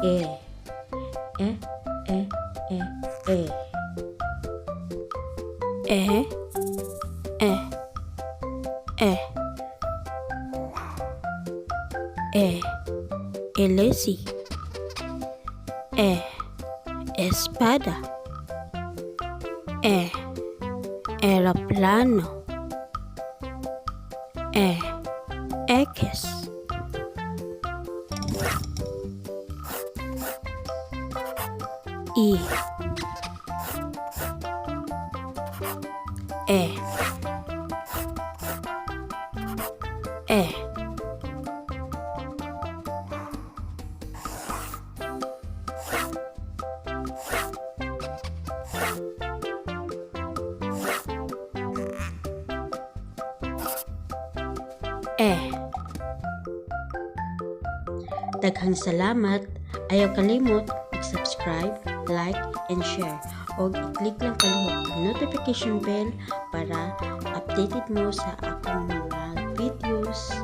E. E, E, E, E. E, E, E. E, Elesi. E, espada. E, eroplano. E, ekis. E. E. E. E. Daghang salamat. Ayaw kalimot i-subscribe, like, and share. O i-click lang palihog ang notification bell para updated mo sa akong mga videos.